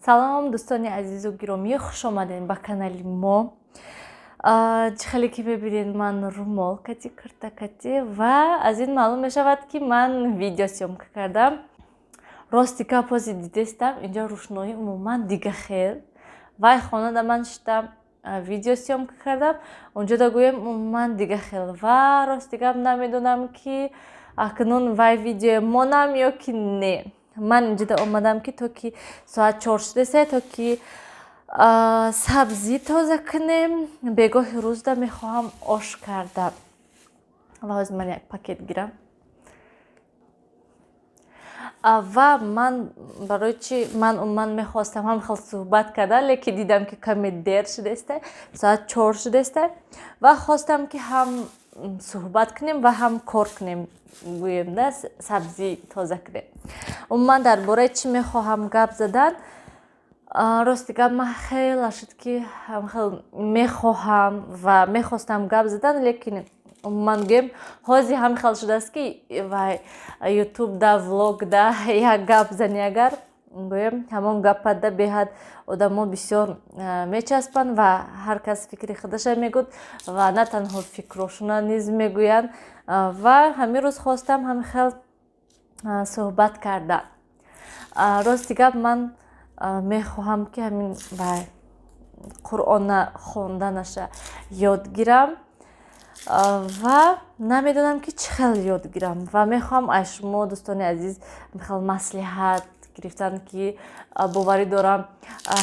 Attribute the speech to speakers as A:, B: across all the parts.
A: Салом, дӯстони азизу гиромӣ, хуш омадем ба канали мо. Чӣ хеле ки мебинед, ман румол кати, курта кати, ва аз ин маълум мешавад, ки ман видеосъёмка кардам. Рости гап, ҳозир дидестам, инҷо рӯшноӣ умуман дига хел. Вай хонада ман шиштам, видеосъёмка кардам, унҷода гӯем, умуман дига хел. Ва рости гап, намедонам, ки акнун вай видео монам ё ки не. Ман инҷода омадам, ки то ки соат 4 шудеса, то ки сабзӣ тоза кунем. Бегоҳи рӯзда мехоҳам ош карда. Ва ҳозир ман як пакет гирам. Ва ман барои чӣ ман умуман мехостам ҳам хел суҳбат кардан, лекин дидам, ки каме дер шудеста, соат 4 шудеста, ва хостам, ки ҳам суҳбат кунем ва ҳам кор кунем, гӯем да, сабзӣ тоза кунем. Умуман дар бораи чӣ мехоҳам гап задан? Рости гап, ман хеле шуд, ки хел мехоҳам ва мехостам гап задан, лекин умуман гӯем, ҳозир ҳам хел шудааст, ки вай ютубда, влогда як гап зани, агар гӯем, ҳамон гапада беҳад одамо бисёр мечаспанд ва ҳар кас фикри худаша мегӯд ва на танҳо фикрошуна низ мегӯянд. Ва ҳамин рӯз хостам ҳамин хел суҳбат кардан. Рости гап, ман мехоҳам, ки ҳамин вай Қуръона хонданаша ёд гирам ва намедонам, ки чӣ хел ёд гирам. Ва мехоҳам аз шумо, дӯстони азиз, хел маслиҳат гирифтан, ки боварӣ дорам,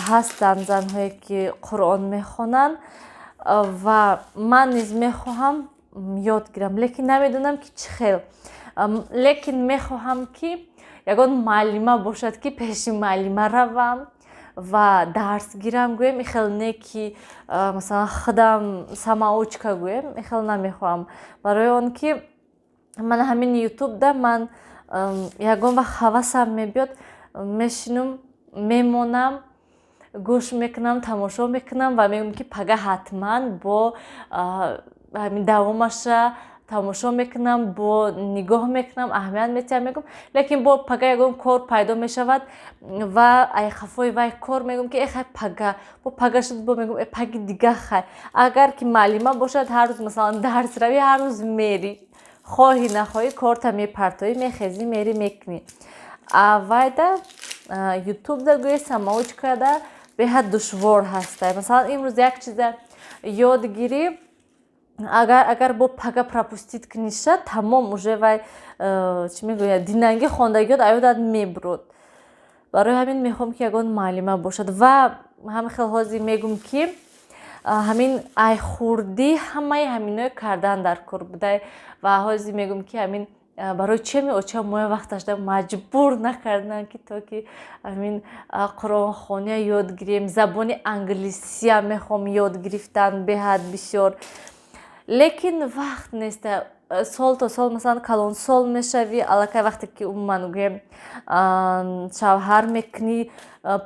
A: ҳастанд занҳое, ки Қуръон мехонанд, ва ман низ мехоҳам ёд гирам, лекин намедонам, ки чӣ хел. Лекин мехоҳам, ки ягон муаллима бошад, ки пеши муаллима равам ва дарс гирам. Гӯем, ихел не, ки масалан худам самоучка, гӯем, ихел намехоҳам, барои он ки ман ҳамин ютубда ман ягон вақт ҳавасам мебиёд, мешинум, мемонам, гӯш мекунам, тамошо мекунам ва мегӯям, ки пага ҳатман бо ҳамин давомаша тамошо мекунам, бо нигоҳ мекунам, аҳамият метиҳам, мегӯм, лекин бо пага ягон кор пайдо мешавад ва ай хафои вай кор мегӯм, ки э хай, пага бо пага шуд, бо мегӯм, э паги дига. Хай, агар ки муаллима бошад, ҳар рӯз масалан дарс равӣ, ҳар рӯз мери, хоҳӣ нахоҳӣ, корта мепартоӣ, мехезӣ, мери, мекунӣ. А вайда, ютубда, гӯе, самоучкада беҳад душвор ҳаста. Масалан, имрӯз як чиза ёд гирӣ, агар бо пага пропустить куниша, тамом, уже вай чӣ мегӯяд, динанги хондагиёт аёдат мебурод. Барои ҳамин мехоҳам, ки ягон муаллима бошад. Ва ҳамин хел ҳозир мегӯм, ки ҳамин ай хурдӣ ҳамаи ҳаминое кардан дар кор будай. Ва ҳозир мегӯм, ки ҳамин барои чи ҳамин оча моя вақташда маҷбур накарданд, ки то ки ҳамин қуръонхония ёд гирем. Забони англисия мехоҳам ёд гирифтан беҳад бисёр, лекин вақт неста. Сол то сол, масалан, калонсол мешавӣ, аллакай вақте ки умуман гӯем, шавҳар мекунӣ,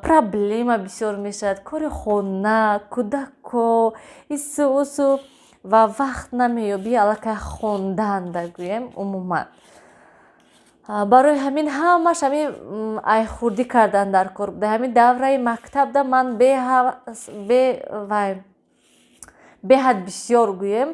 A: проблема бисёр мешавад: кори хона, кӯдако, ису усу, ва вақт намеёбӣ аллакай хонданда, гӯем, умуман. Барои ҳамин ҳамаш ҳамин ай хурдӣ кардан дар кор буда. Ҳамин давраи мактабда ман вай беҳад бисёр, гӯем,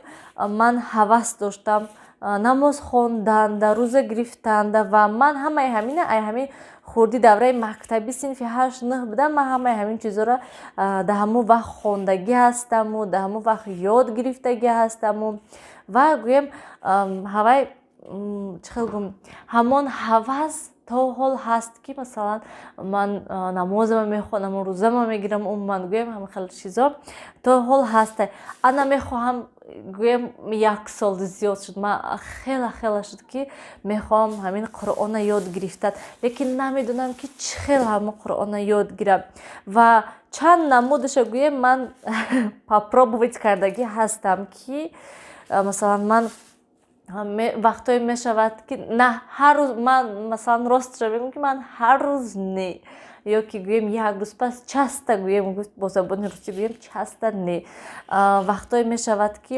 A: ман ҳавас доштам намоз хонданда, рӯза гирифтанда. Ва ман ҳамаи ҳамина ай ҳамин хурдӣ, давраи мактабӣ, синфи ҳашт, нӯҳ будам, ман ҳамаи ҳамин чизҳоро дар ҳамон вақт хондагӣ ҳастаму дар ҳамон вақт ёд гирифтагӣ ҳастаму. Ва гӯем, ҳавай чӣ хел гӯм, ҳамон ҳавас то ҳол ҳаст, ки масалан ман намозама мехонаму рӯзама мегирам. Умуман гӯем, ҳама хел чизо то ҳол ҳаста. Ана мехоҳам, гӯем, як сол зиёд шуд, ман хела хела шуд, ки мехоҳам ҳамин Қуръона ёд гирифтан, лекин намедонам, ки чӣ хел ҳамон Қуръона ёд гирам. Ва чанд намудаша, гӯем, ман попробовать кардагӣ ҳастам, ки масалан ман вақтҳое мешавад, ки на ҳар рӯз ман, масалан, ростша мегӯям, ки ман ҳар рӯз не, ё ки гӯем, як рӯз пас часто, гӯем, бо забони русӣ гӯем, часто не, вақтҳое мешавад, ки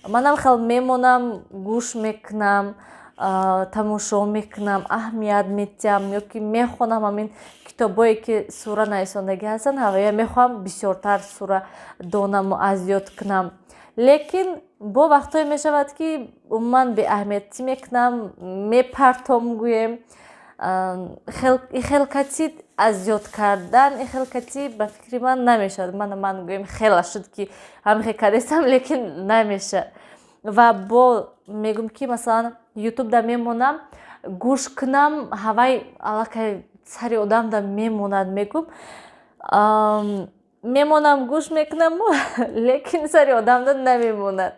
A: манам хел мемонам, гӯш мекунам. Тамошо мекунам, аҳамият метиҳам ё ки мехонам ҳамин китобое, ки сура нависондагӣ ҳастанд. Ҳавая мехоҳам бисёртар сура донаму аз ёд кунам, лекин бо вақтҳое мешавад, ки умуман беаҳамиятӣ мекунам, мепартом. Гӯем, ихел кати аз ёд кардан, ихел кати ба фикри ман намешавад. Ман гӯем, хела шуд, ки ҳамихел кардестам, лекин намешавад. Ва бо мегӯм, ки масалан, Ютубда мемонам гӯш кунам, ҳавай аллакай сари одамда мемонад. Мегӯм, мемонам, гӯш мекунаму, лекин сари одамда намемонад.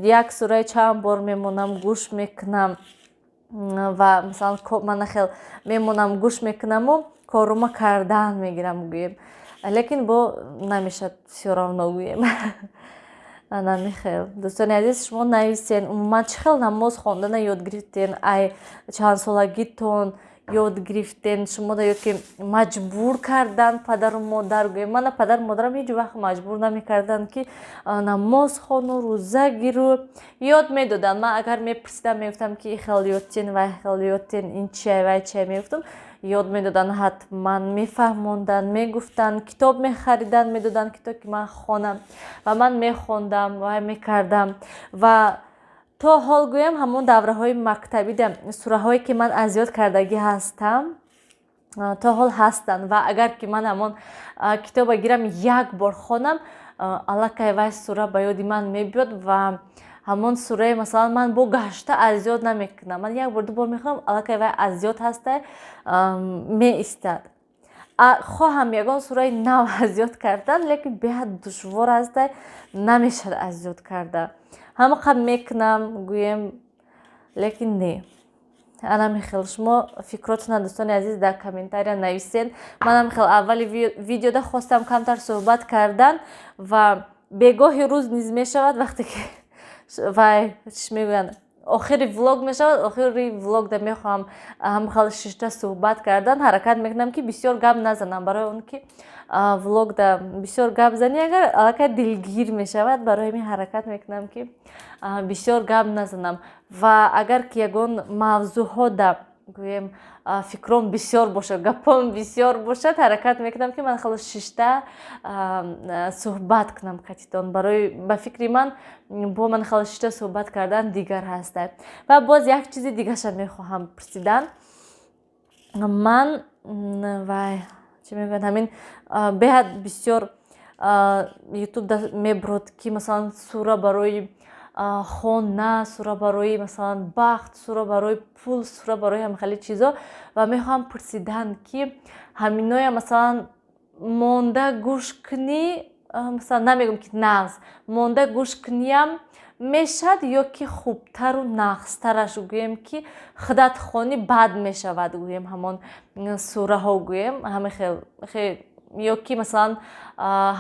A: Як сураи чанд бор мемонам, гӯш мекунам ва масалан, мана хел мемонам, гӯш мекунаму корума кардан мегирам, гӯем, лекин бо намешавад, всё равно, гӯем, намехел. Дӯстони азиз, шумо нависен, умуман чӣ хел намоз хондана ёд гирифтен, ай чандсолагитон ёд гирифтен шумода ё ки маҷбур кардан падару модар? Гӯем, мана падару модарам ҳеҷ вақт маҷбур намекарданд, ки намоз хону, рӯза гиру. Ёд медоданд. Ман агар мепурсидам, мегуфтам, ки ихел ёдтен, вай хел ёдтен, ин чия, вай чия, мегуфтам, ёд медоданд, ҳатман мефаҳмонданд, мегуфтанд, китоб мехариданд, медоданд китоб, ки ман хонам, ва ман мехондам, вай мекардам. Ва то ҳол, гӯям, ҳамон давраҳои мактабида сураҳое, ки ман аз ёд кардагӣ ҳастам, то ҳол ҳастанд. Ва агар ки ман ҳамон китоба гирам, як бор хонам, аллакай вай сура ба ёди ман мебиёд. Ва ҳамон сураи, масалан, ман бо гашта аз ёд намекунам. Ман як бор, ду бор мехонам, аллакай вай аз ёд ҳаста, меистад. Хоҳам ягон сураи нав аз ёд кардан, лекин беҳад душвор ҳаста, намешавад аз ёд карда. Ҳамақа мекунам, гӯем, лекин не. Анами хел шумо фикротона, дӯстони азиз, дар комментария нависен. Манам хел аввали видеода хостам камтар суҳбат кардан. Ва бегоҳи рӯз низ мешавад, вақте ки вай, чӣ мегӯянд, охири влог мешавад. Охири влогда мехоҳам ҳамхел шишта суҳбат кардан. Ҳаракат мекунам, ки бисёр гап назанам, барои он ки влогда бисёр гап занӣ агар, аллакай дилгир мешавад. Барои ҳамин ҳаракат мекунам, ки бисёр гап назанам. Ва агар ки ягон мавзӯъҳода, гӯем, фикром бисёр бошад, гапом бисёр бошад, ҳаракат мекунам, ки ман хело шишта суҳбат кунам катитон. Барои ба фикри ман, бо ман хело шишта суҳбат кардан дигар ҳаста. Ва боз як чизи дигаша мехоҳам пурсидан. Ман вай, чӣ мегӯянд, ҳамин беҳад бисёр Ютуб мебурод, ки масалан, сура барои хона, сура барои, масалан, бахт, сура барои пул, сура барои ҳамхели чизо. Ва мехоҳам пурсидан, ки ҳаминоя, масалан, монда гӯш кунӣ, масалан, намегӯм, ки нағз, монда гӯш куниям мешавад ё ки хубтару нағзтараш, гӯем, ки худат хонӣ бад мешавад, гӯем, ҳамон сураҳо, гӯем, ҳамихел ё ки масалан,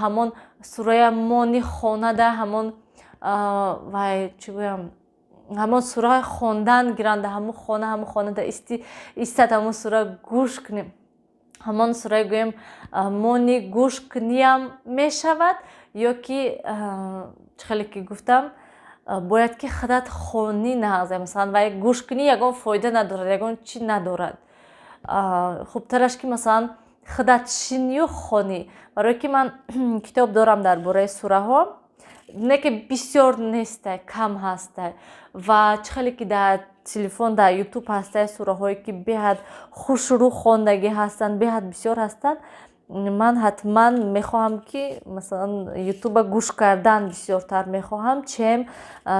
A: ҳамон сурая мони хонада, ҳамон вай, чӣ гӯям, ҳамон сураҳои хондан гиранда, ҳамон хона, ҳамон хонада истад, ҳамон сура гӯш кунем, ҳамон сураи, гӯем, мони гӯш куниям мешавад ё ки чӣ хеле ки гуфтам, бояд ки худат хонӣ нағзе? Масалан, вай гӯш кунӣ ягон фоида надорад, ягон чӣ надорад. Хубтараш, ки масалан, худат шинию хонӣ. Барое ки ман китоб дорам дар бораи сураҳо, не ки бисёр нестай, кам ҳастай. Ва чӣ хеле ки дар телефон, дар Ютуб ҳастай, сураҳое, ки беҳад хушрӯ хондагӣ ҳастанд, беҳад бисёр ҳастанд. Ман ҳатман мехоҳам, ки масалан, Ютуба гӯш кардан бисёртар мехоҳам, чем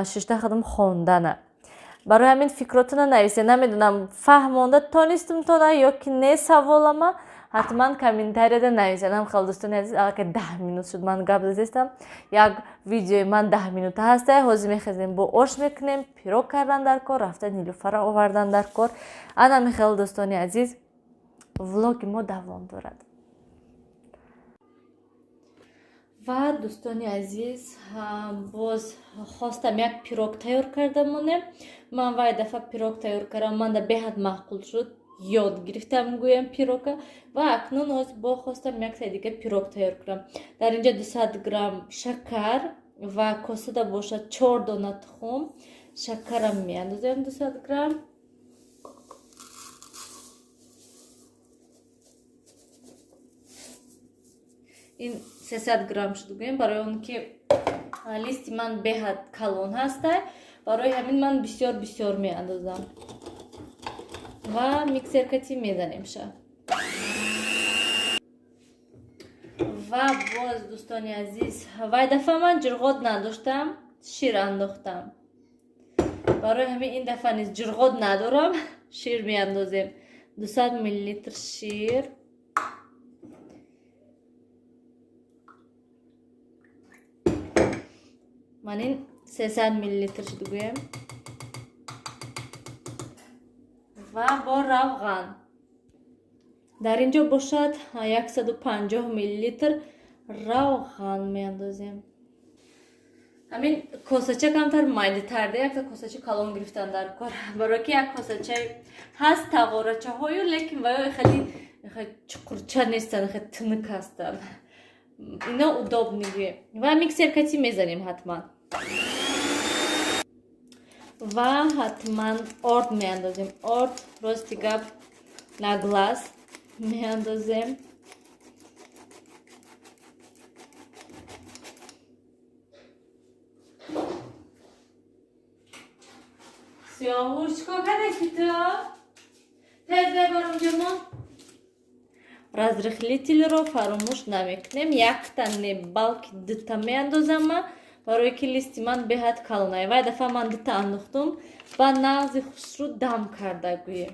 A: шишта худам хондана. Барои ҳамин фикротона нависед. Намедонам, фаҳмонда тонистум тона ё ки не саволама, ҳатман комментарияда нависед. Хел, дӯстони азиз, аллакай 10 минут шуд ман гап задестам. Як видеои ман 10 минута ҳастай. Ҳозир мехезем, бо ош мекунем, пирог кардан дар кор, рафта Нилуфара овардан дар кор. Ана михел, дӯстони азиз, влоги мо давом дорад. Ва, дӯстони азиз, боз хостам як пирог тайёр карда монем. Ман вай дафъа пирог тайёр кардам, манда беҳад маъқул шуд, ёд гирифтам, гӯям, пирога. Ва акнун ҳозир бо хостам яктаи дига пирог тайёр кунам. Дар инҷа 200 грамм шакар ва косада бошад чор дона тухм. Шакарам меандозем 200 грамм. Ин 300 грамм шуд гӯем, барои он ки листи ман беҳад калон ҳаста, барои ҳамин ман бисёр бисёр меандозам. Ва миксер кати мезанемша. Ва боз дӯстони азиз, вай дафъа ман ҷирғот надоштам, шир андохтам. Барои ҳамин ин дафъа низ ҷирғот надорам, шир меандозем. 200 миллилитр шир. Ман ин 300 миллилитр шуд гӯем. Ва бо равған. Дар ин ҷо бошад 150 миллилитр равған меандозем. Ҳамин косача камтар майдатар, якта косача калон гирифтан дар кор. Барои ки як косача ҳаст тағорачаҳою, лекин ваё хеле чуқурча нестанд, хеле тунук ҳастанд. Ино удобный гӯем. Ва миксер кати мезанем ҳатман. Ва ҳатман орд меандозем. Орд, рости гап, на глаз меандозем. Сиёвуш, чикор кардӣ ту? Тез бебар унҷо мо. Разрыхлитель ро фаромӯш намекунем. Якта не, балки дута меандозам ман, барои ки листи ман беҳад калонай. Вай дафъа ман дута андохтум ба нағзи хушрӯ дам карда гӯем.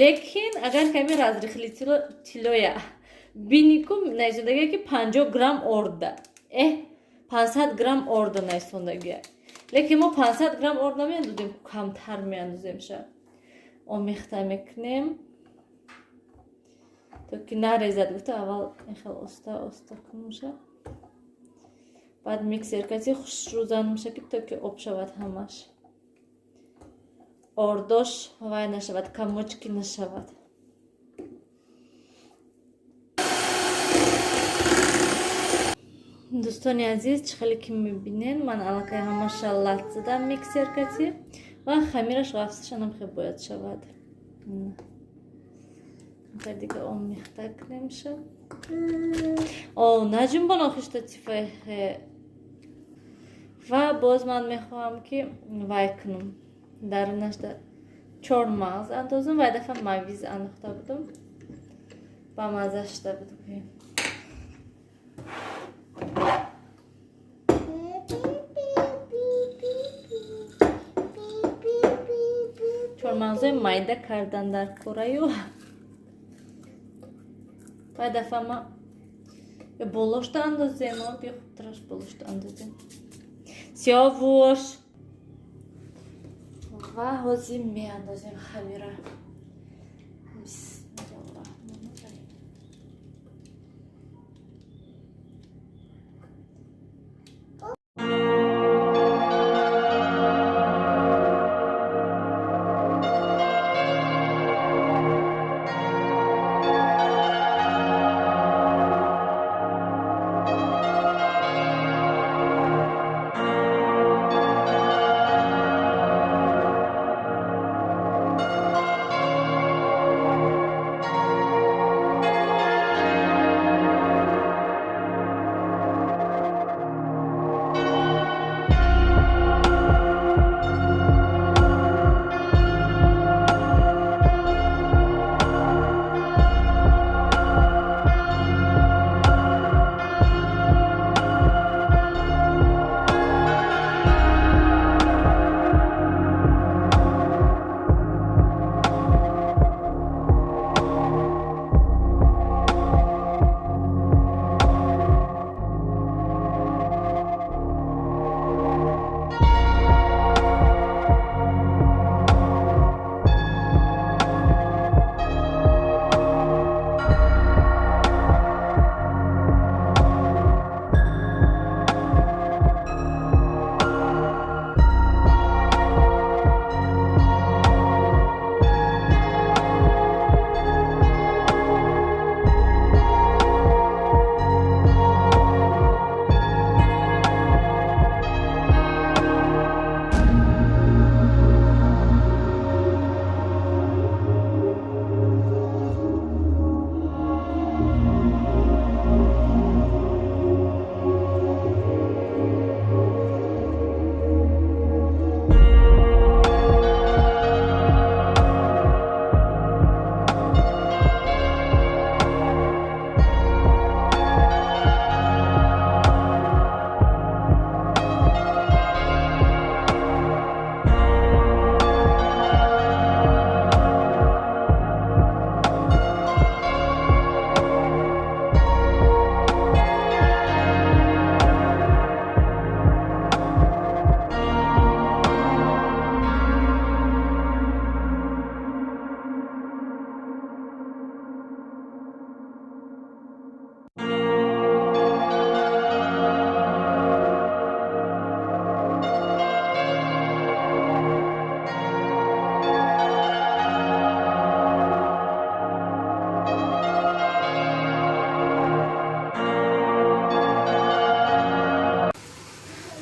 A: Лекин агар ками разрыхлитель оя бинику нависондагия ки 50 грамм орда, 500 грамм орда нависондагия. Лекин мо 500 грамм орд намеандозем, камтар меандозем ша. Омехта мекунем то ки нарезад гуфта, аввал хел оста оста кунумша, баъд миксер кати хушрӯ занумша ки то ки об шавад ҳамаш. Ордош вай нашавад, комочки нашавад. Дӯстони азиз, чӣ хеле ки мебинед, ман аллакай ҳамаша лат задам миксер кати ва хамираш ғафсашанам хел бояд шавад. Дига омехта кунемша. О, наҷунбон охишта тифайхе. Ва боз ман мехоҳам ки вай кунам. Дарунашда чормағз андозам. Вай дафъа мавиз андохта будам. Ба маза шуда буд. Чормағзои майда кардан дар кораю. Вай дафъа ма болошта андозем, бия хубтараш болошта андозем. Сиёвуш. Ва ҳозир меандозем хамира. Бисмиллоҳир.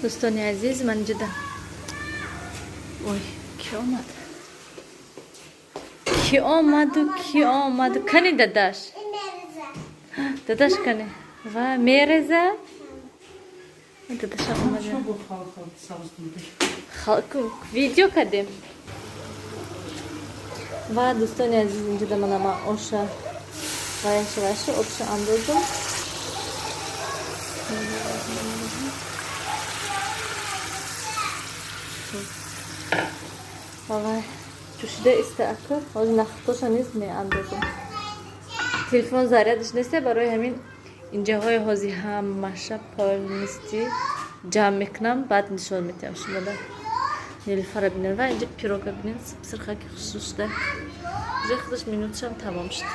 A: Дӯстони азиз, ман инҷода, ой, ки омад, ки омаду, ки омаду? Кани дадаш, дадаш кани? Ва мереза, дадашам омада. Видео кардем. Ва, дӯстони азиз, инҷода манама оша ваяша, ваяша, обша андозам. Вай ҷӯшида иста ака, ҳозир нахтоша низ меандозам. Телефон зарядаш неста, барои ҳамин инҷаҳои ҳозир ҳамаша полностью ҷамъ мекунам, баъд нишон медиҳам шумода. Нилуфара бинед ва инҷа пирога бинед, сирхаки хушрӯ шуда. Уже худаш минуташам тамом шуд.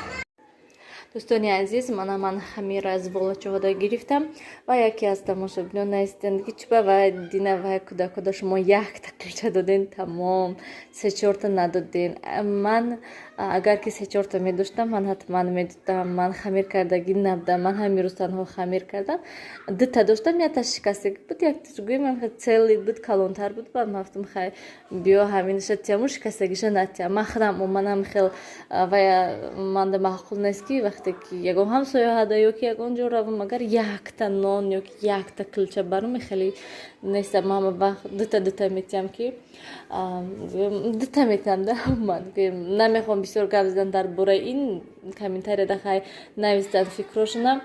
A: Дӯстони азиз, мана ман хамира аз волачоҳода гирифтам ва яке аз тамошобинон навистанд, ки чуба ва дина ва кӯдакода шумо якта кулча доден, тамом, се чорта надоден. Ман агар ки се чорта медоштам, ман ҳатман медодам. Ман хамир кардагӣ набудам, ман ҳамин рӯз танҳо хамир кардам. Дута доштам, якта шикастагӣ буд, якташ, гӯем, целый буд, калонтар буд. Ба ман гуфтам: «Хай, биё, ҳаминаша тияму шикастагиша натиям». Ман худам уманам хел вая манда маъқул нест, ки вақте ки ягон ҳамсояҳада ё ки ягон ҷо равам, агар якта нон ё ки якта кулча барам, хеле неста. Ман ҳама вақт дута дута метиҳам, ки дута метиҳам да. Ман намехоҳам бисёр гап задан дар бораи ин комментарияда. Хай, навистанд фикрошона,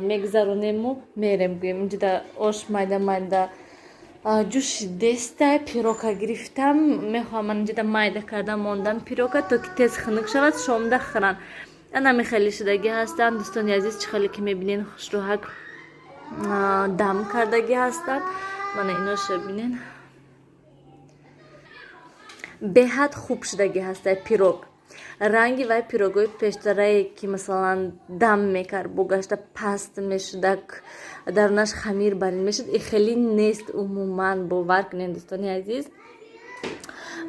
A: мегузаронему мерем. Гӯем, инҷода ош майда майда ҷӯшидеста. Пирока гирифтам, мехоҳам ман инҷода майда карда мондам пирока, то ки тез хунук шавад, шомда хӯранд. Анами хеле шудагӣ ҳастанд, дӯстони азиз. Чӣ хеле ки мебинен, хушрӯҳак дам кардагӣ ҳастанд. Мана иноша бинен, беҳад хуб шудагӣ ҳаста пирог. Ранги вай пирогҳои пештарае, ки масалан дам мекард, бо гашта паст мешудак, дарунаш хамир барин мешуд, и хеле нест умуман. Бовар кунед, дӯстони азиз,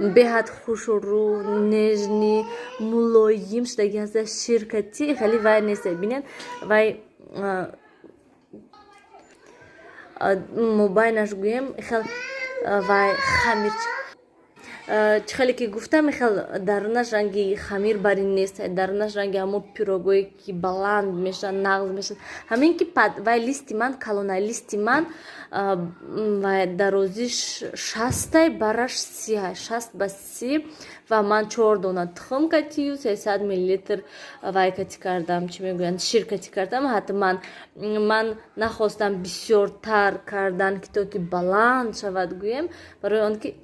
A: беҳад хушрӯ, нежный, мулоим шудагӣ ҳаста. Ширкати хеле вай нест, бинед, вай мобайнаш, гӯем, хел вай хамир, чӣ хеле ки гуфтам, хел дарунаш ранги хамир барин нест. Дарунаш ранги ҳамон пирогое, ки баланд мешавад, нағз мешавад. Ҳамин ки вай листи ман калона, листи ман вай дарозиш 60-ай, бараш 30-ай, 60 ба 30. Ва ман чор дона тухм катию 300 миллилитр вай кати кардам, чӣ мегӯянд, шир кати кардам. Ҳатман ман нахостам бисёртар кардан, ки то ки баланд шавад, гӯем, барои он ки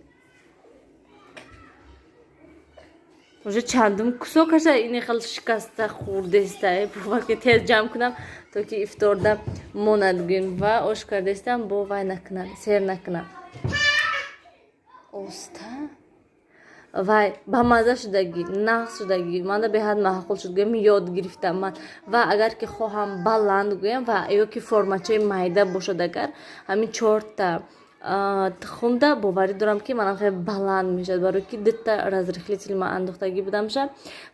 A: уже чандум кусокаша ини хел шикаста хурдеста. Бовар ки тез ҷамъ кунам, то ки ифторда монад, гӯем. Ва ош кардестам, бо вай накунам, сер накунам. Оста вай ба мазза шудагӣ, нағз шудагӣ, манда беҳад маъқул шуд, гӯем, ёд гирифтам ман. Ва агар ки хоҳам баланд, гӯем, ва ё ки формачаи майда бошад, агар ҳамин чорта тухмда, боварӣ дорам, ки манам хеле баланд мешавад, барои ки дута разрыхлитель ман андохтагӣ будамша,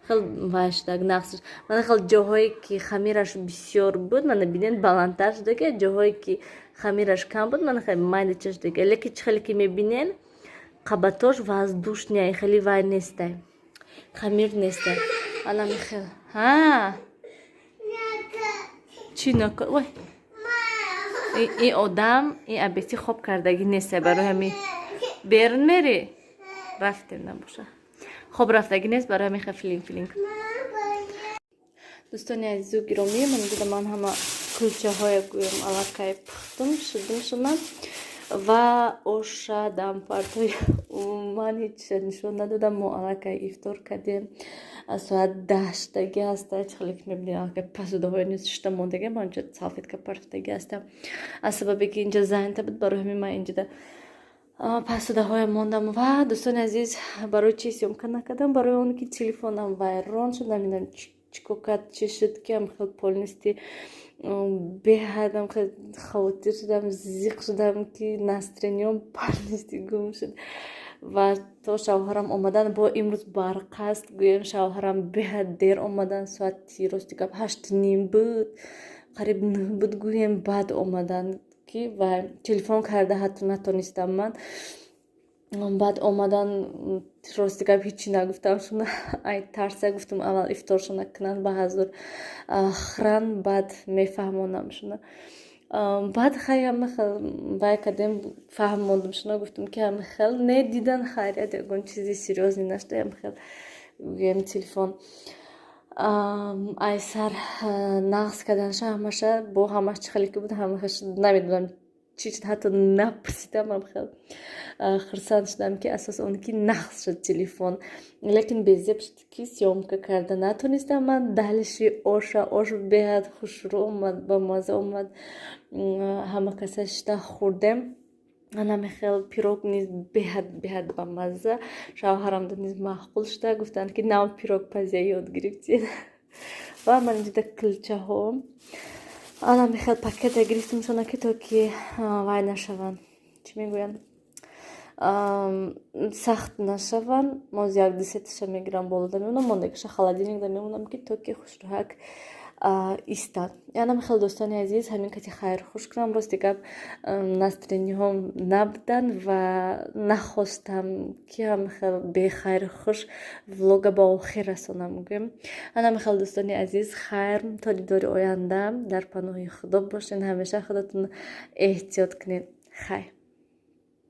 A: хел вай шудаг, нағз. Мана хел ҷоҳое, ки хамираш бисёр буд, мана бинед, баландтар шудаги, ҷоҳое, ки хамираш кам буд, мана хеле майдача шудаги. Лекин чӣ хеле ки мебинен, қабатош воздушный, хеле вай нестай, хамир нестай. Анами хел. Ҳа, чӣ нака? Ой, ин одам ин абети хоб кардагӣ нестай, барои ҳамин берун мери, рафтем, набоша, хоб рафтагӣ нест, барои ҳамин хел филин филин. Дӯстони азизу гиромӣ, ман дида, ман ҳама кулчаҳое, гӯем, аллакай пухтум шудум шунам ва оша дампартои. Умуман ҳеҷ нишон надодам. Мо аллакай ифтор кардем, соат 10 шудагӣ ҳаста. Чӣ хеле ки мебинед, аллакай посудаҳои низ шушта мондагӣ, ман инҷа салфетка партофтагӣ ҳастам. Аз сабабе ки инҷа занята буд, барои ҳамин ман инҷода посудаҳое мондам. Ва, дӯстони азиз, барои чи съёмка накардам? Барои он ки телефонам вайрон шуд. Намедонам, чӣ кор кард, чӣ шуд, ки ам хел полностью беҳадам хел хавотир шудам, зиқ шудам, ки настроениям полностью гум шуд. Ва то шавҳарам омадан, бо имрӯз барқ аст, гӯем, шавҳарам беҳад дер омадан, соати, рости гап, 8:30 буд, қариб 9 буд, гӯем, баъд омадан. ки ва телефон карда ҳатто натонистам ман. Баъд омадан, рости гап, ҳичи нагуфтам шуна, ай тарса. Гуфтам, аввал ифторшона кунанд, ба ҳазур хӯран, баъд мефаҳмонам шуна. Баъд хай, ҳама хел вай кардем, фаҳмондум шуна, гуфтам, ки ҳама хел не дидан, хайрият, ягон чизи серьёзный нашуда, ҳама хел гӯем, телефон ай сар нағз карданша, ҳамаша бо ҳамаш чӣ хеле ки буд, ҳамааш, намедонам чӣ шуд, ҳатто напурсидам. Ҳам хел хурсанд шудам, ки асос он ки нағз шуд телефон, лекин безеб шуд, ки съёмка карда натонистам ман. Дальше оша, ош беҳад хушрӯ омад, ба мазза омад, ҳама каса шита хӯрдем. Анами хел пирог низ беҳад беҳад бамазза, шавҳарамда низ маъқул шуда, гуфтанд, ки нав пирогпазия ёд гирифтед. Ва ман инҷода кулчаҳо анами хел пакета гирифтамшона, ки то ки вай нашаванд, чӣ мегӯянд, сахт нашаванд. Моз як дусеташа мегирам, болода мемонам, мондагиша холодильникда мемонам, ки то ки хушрӯҳак истад. Янам хел, дӯстони азиз, ҳамин кати хайр хуш кунам. Рости гап, настроениҳом набуданд ва нахостам, ки ҳам хел бехайру хуш влога ба охир расонам, гӯем. Анам хел, дӯстони азиз, хайр, то дидори оянда, дар паноҳи Худо бошед, ҳамеша худатон эҳтиёт кунед. Хайр.